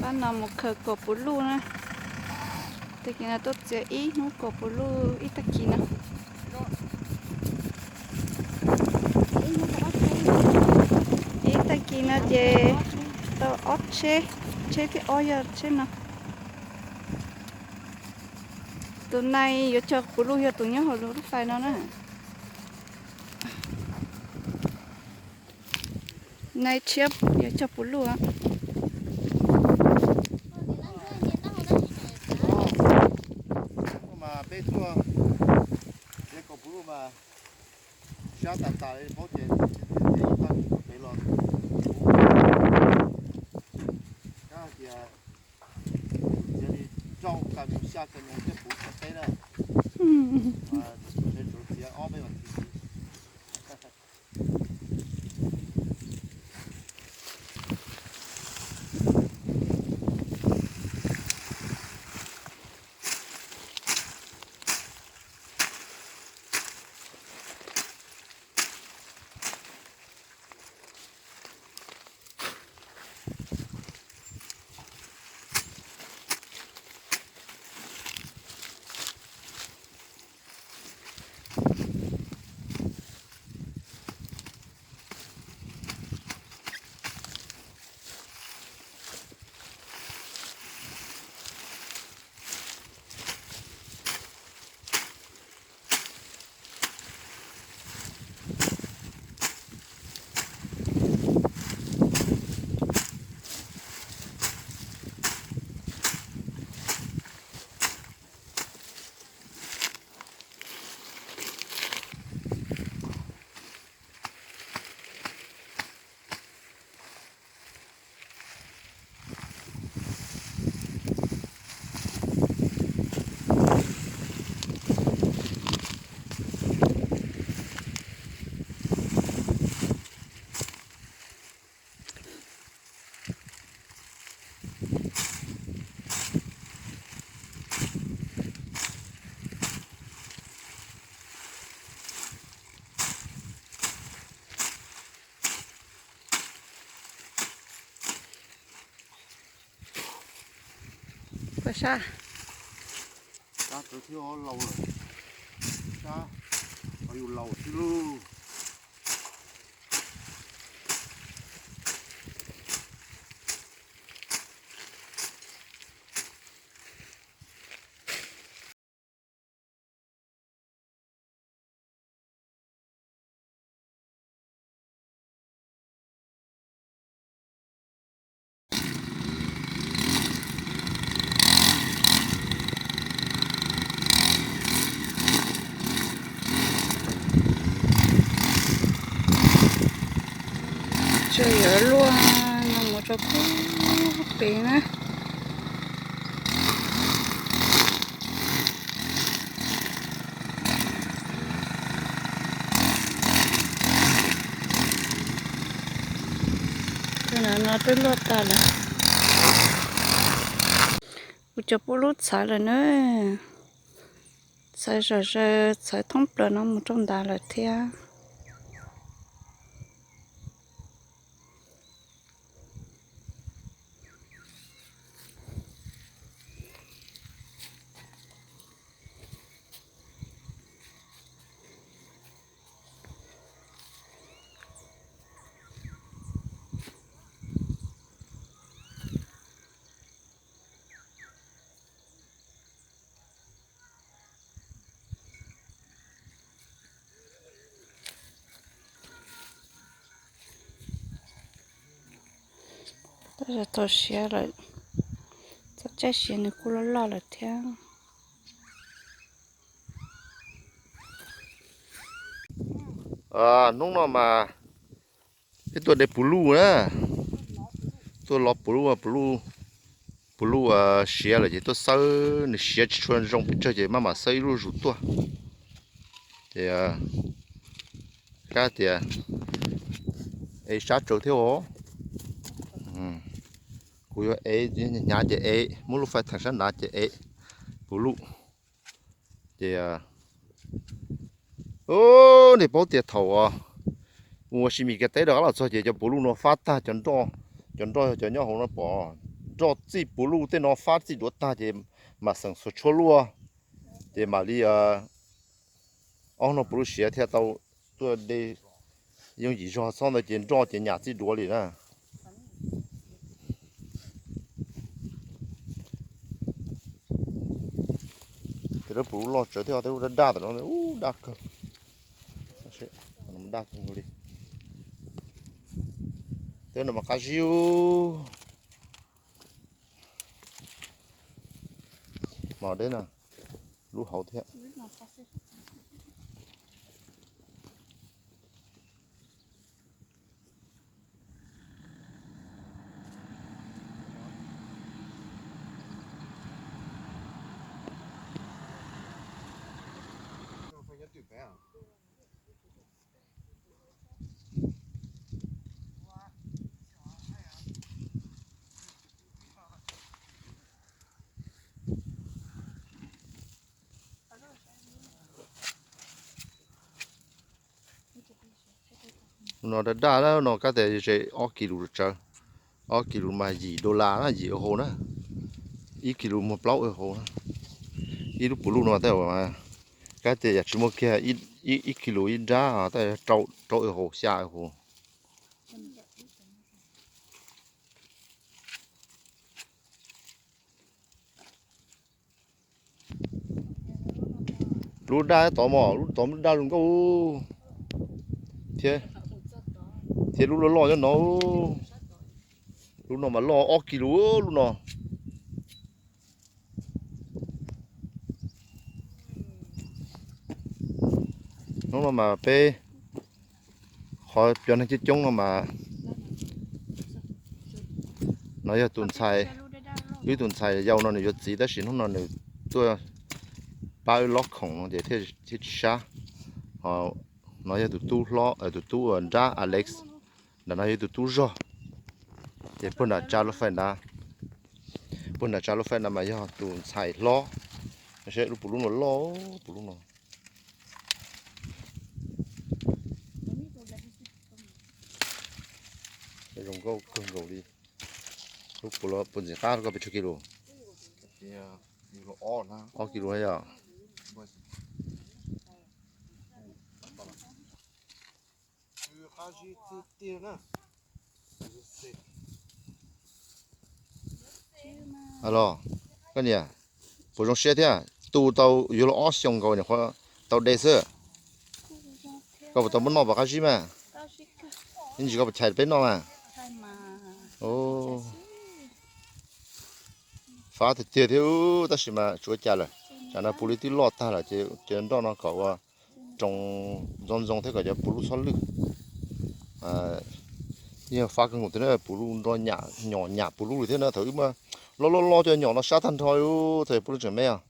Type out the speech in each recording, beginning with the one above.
Pab no mus khaws kaum puv luj na. Tag kis no tuaj txiav ib hnub kaum puv luj ib tag kis no. Ib tag kis no ces tau ob tsheb, tsheb thib ob yog tsheb no. Tus nai yuav cog puv luj yog tus nyob hauv lub fais no na. Nai tshiab yuav cog puv luj. Mas peb tuaj txiav kaum puv luj mas sab tas tas li paub ces txiav ib tag kis pem los. Kab hais tias txiav li rau ka mus xya ka mus thiaj puv txog teb na. Tsuav txiav ob peb vas thiv. Puas sab? Sab tawv thiab laus lawm. Sab, yus laus xwb lauj. Tseem yuav luaj no mus rau pem na. Tus no twb luaj tas lawm. Kuv cov puv lub txhawv lawm na. Txhawv zom zaws, txhawv thoob plaws no mus rau nrad lawm thiab. Tab sis txog siav lawm, txog caij siav nws kuj loj loj lawm thiab. Hnub no mas peb tuaj de puv luj na, tuaj lov puv luj, puv luj, puv luj siav lawm ces tuaj xawb, nws siav tsis tshua zoo pes tsawg ces maj mam xawb ib lub zus tuaj. Ces kab tias ev sab tsawv thiab os. Kuv yuav ev, hnyav ces ev, muab lub fais theem sab nrad ces ev puv luj. Ces nej paub tias thaum ua si mis kiv teb rov qab los txog ces cov puv luj no fab tag, cov nroj, cov nroj cov nyob hauv no pom Zoj txij puv luj tej no fab txij duav tag ces mam xeem xuas tshuab luaj, ces mam li ob hnub puv luj siav thiaj tau tuaj de yooj yim zog, txhob ntawd ces nroj ces nyam txij duav li na. Ces lub puv luj loj tsawv thiab, tej lub daj daj tam no ub daj kawg. Daj kawg li. Tej no mas qab zib. Mos deb na, lub hauv thiab. No daj daj no kab tias ze ob kis lus tsawv, ob kis lus mas yim dollar na, yim euro na, ib kis lus muag plaub euro na. Ib lub puv luj no tej kab tias yam tsis muaj kiag ib kis lus ib nrab tej rau euro xya euro. Lub daj tod mos, lub tod lub daj zoo nkauj thiab, thiab lub loj loj nyob no, lub no mas loj ob kis lus lub no. Hnub no mas peb qhov cov neeg coob coob no mas, no yog tus ntxhais, wb tus ntxhais yau no nws yuav txiv tab sis hnub no nws tuaj pab wb lob khoom no ces thiaj tsis sab. No yog tus tub hlob, tus tub nrab Alex, nram no yog tus tub zog. Ces puag nram tsa lub fais nrad, puag nram tsa lub fais nrad mas yog tus ntxhais hlob. Seb lub puv lub no loj, puv lub no zoo nkauj kawg nkaus li. Lub puv los puv ntxim qab, koj pes tsawg kis lus? Ob kis lus yog. Los, koj niam, puas zoo siab thiab? Tu tau yuav luag ob xyoos nkaus niam qhuav tau de xwb. Koj puas tau muab noj pom qab zib mas? Ib ntsis koj puas chais peb noj mas? Fab tiag tiag thiab tab sis mas tsis ua cas lawm. Tsam no puv lub twb loj tag lawm ces nroj no kom ua roos ntxoo ntxoo thiab kom cov puv lub txhob lwj. Yog fab kawg nkaus thiab na, puv lub nroj nyam, nyom nyam puv lub li thiab na. Thaum wb muaj loj loj loj cov nyom no sab tag nrho, thaum puv lub tseem me os.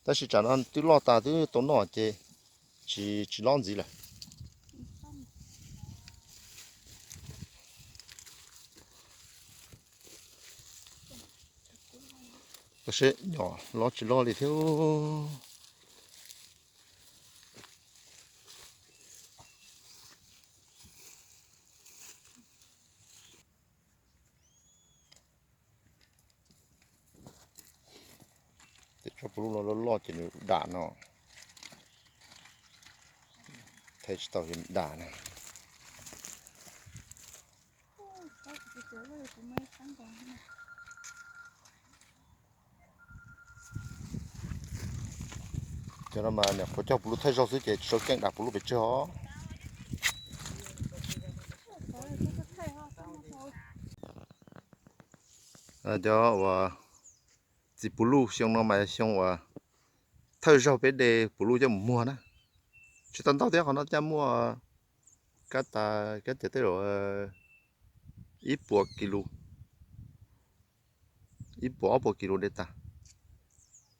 Tab sis tsam no twb loj tas twb tau noj ces tsis, tsis lob ntxiv lawm. Koj seb nyom lob tsis lob li thiab. Tej tsob puv lub no loj loj ces nws dam no, thaiv tsis tau ces dam na. Cov no mas niam qhuav cog puv lub thawj zaug xwb ces tsis tau keej dam puv lub pes tsawg os. Cov uas txiv puv lub xyoo no mas xyoo uas thawj zaug peb de puv lub coj mus muag na. Tsis tau ntau thiab, qhov no caj muaj kab tas kab ces tej zaum ib puas kis lus, ib puas ob puas kis lus de tas,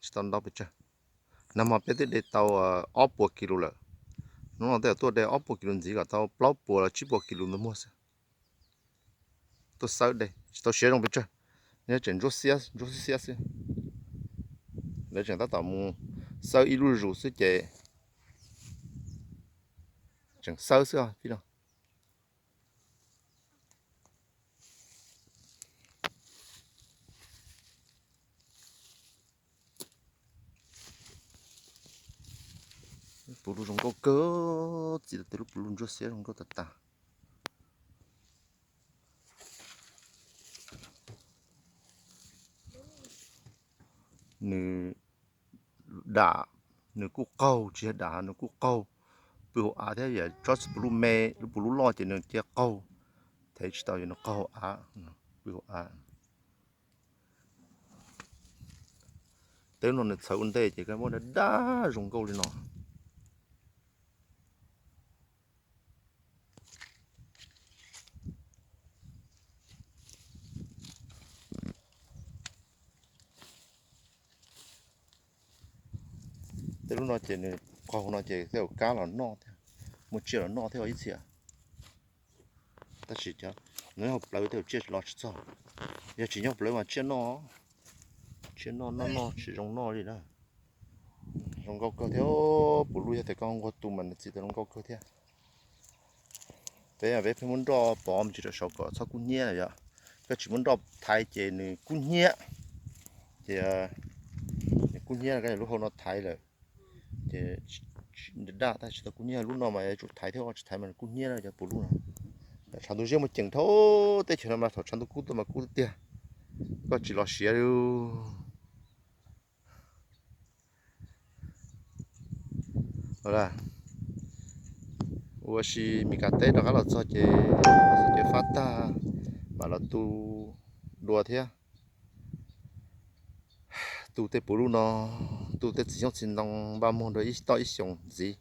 tsis tau ntau pes tsawg. Nag hmo peb twb de tau ob puas kis lus lawm. Hnub no tej zaum tuaj de ob puas kis lus ntxiv kom tau plaub puas los tsib puas kis lus ntawd muag xwb. Tuaj xawb de tsis tau siav zoo pes tsawg, nyob tseem ntsuab xiab ntsuab xiab xwb. Lawv tseem tab tom mus xawb ib lub zus xwb ces tseem xawb xwb os tij laug. Puv luj zoo nkauj kawg, txiv tau tej lub puv luj ntsuab xiab zoo nkauj tas tas. Nws dam, nws kuj qaug, tsis yog dam, nws kuj qaug. Pw hauv av thiab, yam tsob txiv puv luj me, lub puv luj loj ces nws cia qaug, thev tsis tau ces nws qaug hauv av, pw hauv av. Tej lub no nws txhawv ua ntej ces koj muab dab dab zoo nkauj li no. Tej lub no ces nws qaug no ces tej zaum kab los noj thiab, muaj tsiaj los noj thiab ib txhia. Tab sis cov nws nyob hauv plawv tej zaum tsiaj los tsis txog. Yog tsis nyob hauv plawv mas tsiaj noj, tsiaj noj noj noj tsis zoo noj li na. Zoo nkauj kawg thiab, puv luj yog tias koj nquag tu mas nws txiv tau zoo nkauj kawg thiab. Peb peb pheej muab nroj pov me ntsis rau saud kom txhob kub hnyiab na yom. Koj tsis muab nroj thaiv ces nws kub hnyiab. Ces nws kub hnyiab no koj lub hau no thaiv lawm ces daj daj tab sis tsis tau kub hnyiab. Lub no mas yuav tsum thaiv thiab, tsis thaiv mas nws kub hnyiab na cov puv luj no. Tshav ntuj ziab muaj ceem dhau, teb chaws no mas thaum tshav ntuj kub tuaj mas kub tiag, koj tsis los siav li. Ua si Mes Kas teb rov qab los txog ces, ces fab tag mam los tu dua thiab. Tu tej puv luj no, tu tej txiv xyoob txiv ntoo npaj muag rau ib toj ib xyoos ntxiv.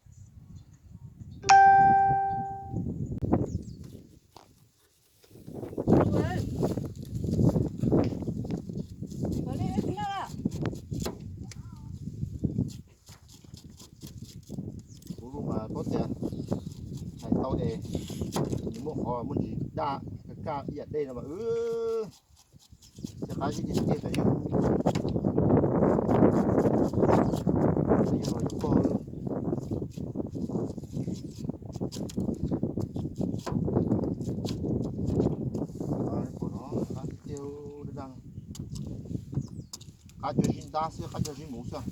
Puv luj mas paub tias hais tau ces nws muaj qhov muaj ntsis daj, kaj kaj ib yam dej no mas wb thiaj qab zib tiag tiag xyov yog, xyov yog los yuav pog. Qab tiag, qab cov zib ntab xwb, qab cov zib muv xwb.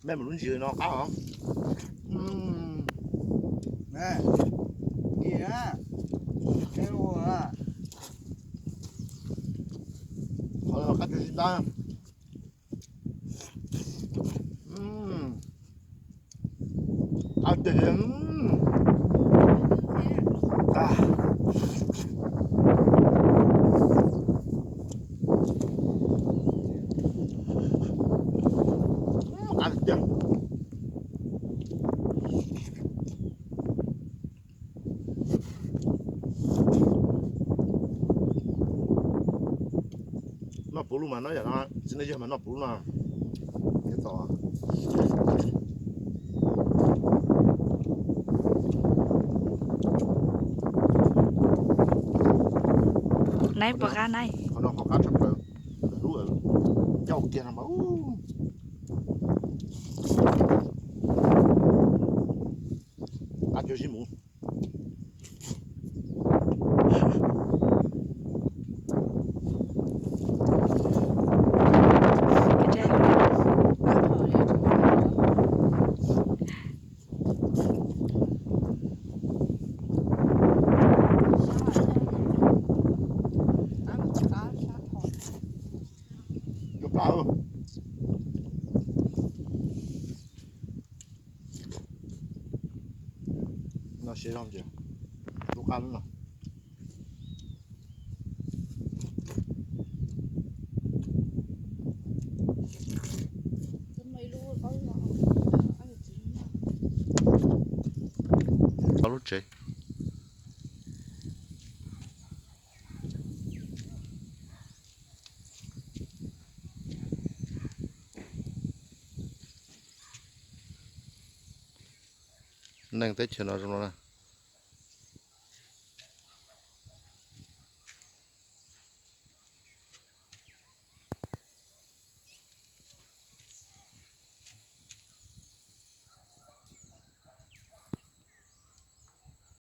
Mej mus lub ntsis no qab os. Qhov no qab tsuag zib ntab. Qab tiag tiag. Qab tiag tiag. Noj puv luj mas noj yam no, txiv neej yawg mas noj puv luj no. Nyob txog nai puas qab nai. Qhov no qhov qab tshaj plaws, lub cauj kiag no mas. Qab cua zib muv. Cua pla. No siav zog ntsis, lub qab lub no. Ob lub tsev. Neeg teb chaws no zoo no na.